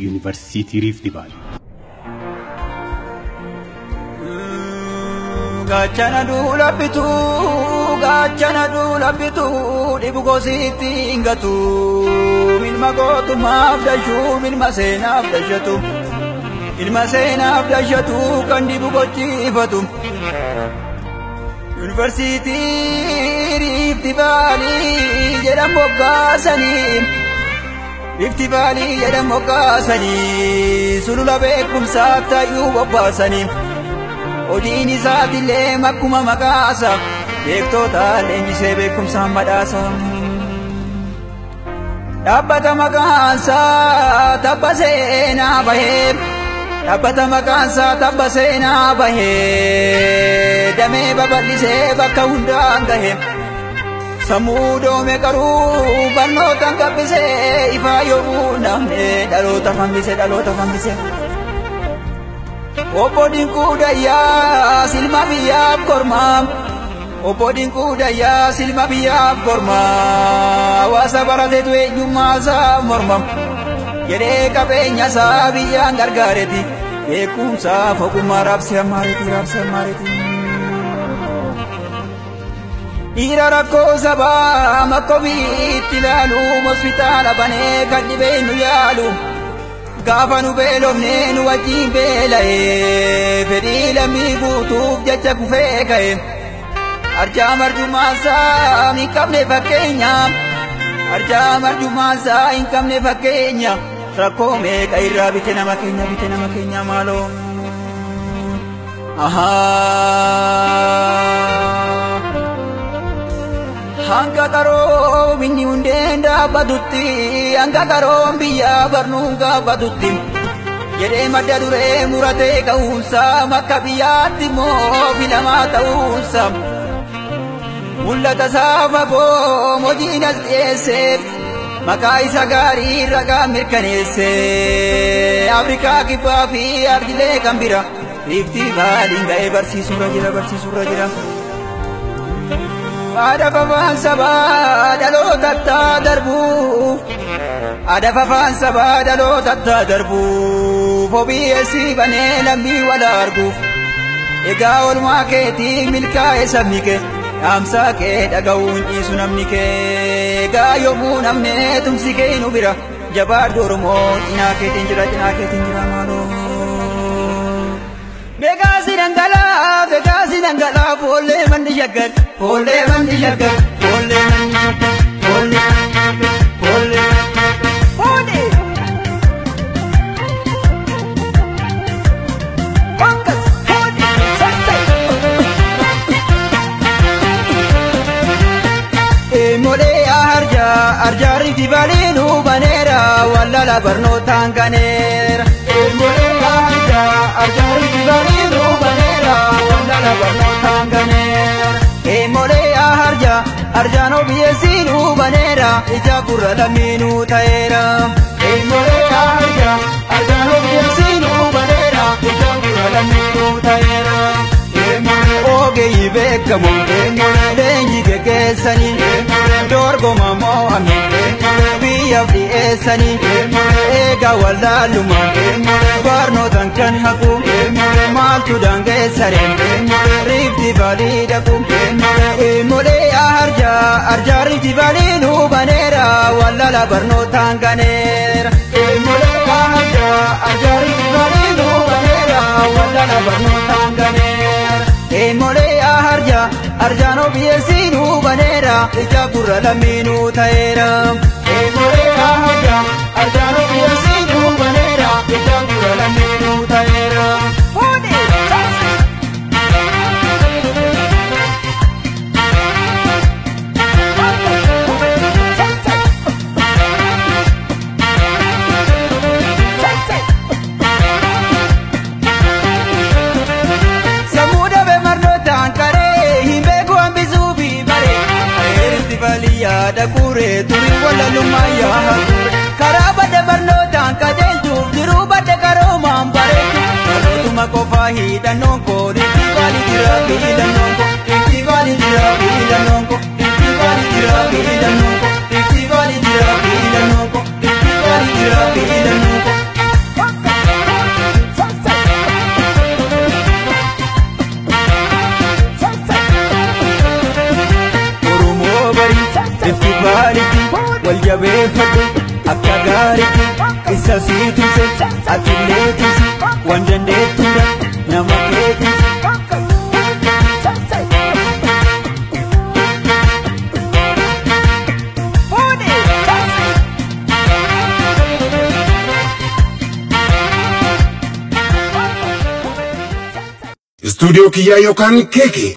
Yuunivarsiitii Riifti Vaalii. Gaachana duula bituu, gaachana duula bituu, dhibu gosiitti hin gatu. Ilma gootummaaf dashuu, ilma seenaaf dashatu. Ilma seenaaf dashatu kan dhibu gochiifatu. Yuunivarsiitii Riifti Vaalii jedhan moggaasanii. Riifti Vaalii jedhan moggaasanii. Sulula beekumsaaf tayyuu bobbaasanii. Hojiin isaatillee makkuma maqaasa, beektoota leenjisee beekumsaan badhaasa. Dhaabbata maqaansaa tabba seenaa bahee, dhaabbata maqaansaa tabba seenaa bahee, damee babal'isee bakka hundaan gahe. Sammuu doome qaruu barnootaan gabbisee, ifaa yoomuu namne dhaloota fambise, dhaloota fambise. Obbo Dinquu Dayyaa silma biyyaaf kormaa. Obbo Dinquu Dayyaa silma biyyaaf kormaa. Hawaasa barateetu eenyummaa isaa morma. Jedhee qabeenya isaa biyyaan gargaareeti. Beekumsaaf ogummaa raabsee ammaareeti, raabsee ammaareeti. Dhiira rakkoo sabaa makkofiitti ilaalu, hospitaala banee kan dhibee nu yaalu. Gaafa nu beelofne nu wajjin beela'ee, fedhii lammii guutuuf jecha kufee ka'e. Arjaa marjummaasaa hin qabne fakkeenya. Arjaa marjummaasaa hin qabne fakkeenya. Rakkoo meeqa irraa bite nama keenya, bite nama keenya maaloo. Ahaa. Hanga qaroominni hundeen dhaabbatutti, hanga qaroon biyyaa barnuun gaabbatutti, jedhee madda duree muratee ka'uunsa, makka biyyaatti immoo filamaa ta'uunsa. Mul'ata isaa fagoo hojiin as dhiyeesse, maqaa isa gaarii ragaa mirkaneesse. Afrikaa kibbaa fi ardilee kan bira, Riifti Vaaliin ga'ee barsiisuurra jira, barsiisuurra jira. Aadaa afaan sabaa dhaloota darbuuf, aadaa afaan sabaa dhaloota darbuuf, OBS banee lammii wal arguuf. Egaa oolmaa keetii milkaa'e sabni kee, dhaamsaa kee dhaga'uun dhiisu namni kee. Egaa yommuu namne tumsi kee nu bira, jabaadhu Oromoo, cinaa keetiin jira, cinaa keetiin jira maaloo. Beekaasi dhangala'aa, beekaasi dhangala'aa, foollee manni shaggar, foollee manni shaggar, foollee manni shaggar, foollee, foollee, foollee. Akkas, foollee, sassai. Molee arjaa, arjaa Riifti Vaalii nu baneera, wallala barnootaan ganeera. Molee arjaa, arjaa Riifti Vaalii nu baneera, wallala barnootaan ganeera. Molee arjaa, arjaan OBS nu baneera, ija gurra lammii nu ta'eera. Molee arjaa, arjaan OBS nu baneera, ija gurra lammii nu ta'eera. Ogeeyyii beekamoo leenjii geggeessanii, dorgoma mo'ame biyyaaf dhiyeessanii, eegaa wallaalumaan barnootaan kan haqu maaltu daangeessare Riifti Vaalii dhaqu. Molee arjaa, arjaa Riifti Vaalii nu baneera, wallala barnootaan ganeera. Molee arjaa, arjaa Riifti Vaalii nu baneera, wallala barnootaan ganeera. Molee arjaa, arjaan OBS nu baneera, ija gurra lammii nu ta'eera. Molee arjaa, arjaan OBS nu baneera, ija gurra lammii nu ta'eera. Fuudhee, sassii. Sammuu dhabe marnootaan qaree, hin beeku hambisuu fi baree. Riifti Vaalii yaada kuuree, turii wallalummaa yaa ture. Karaa badde barnootaan qajeelchuuf, jiruu badde qaroomaan bareechu. Dhalootuma qofaa hidhannoon koo, Riifti Vaalii jira filannoon koo. Riifti Vaalii jira filannoon koo. Riifti Vaalii jira filannoon koo. Riifti Vaalii jira filannoon koo. Riifti Vaalii jira filannoon koo. Rift Valley wal jabeeffadhu akka gaariitti isa sii tumse atillee tumsi waan dandeettu hunda nama kee tumsi. Istuudiyoo kiyyaa yookaan keekee.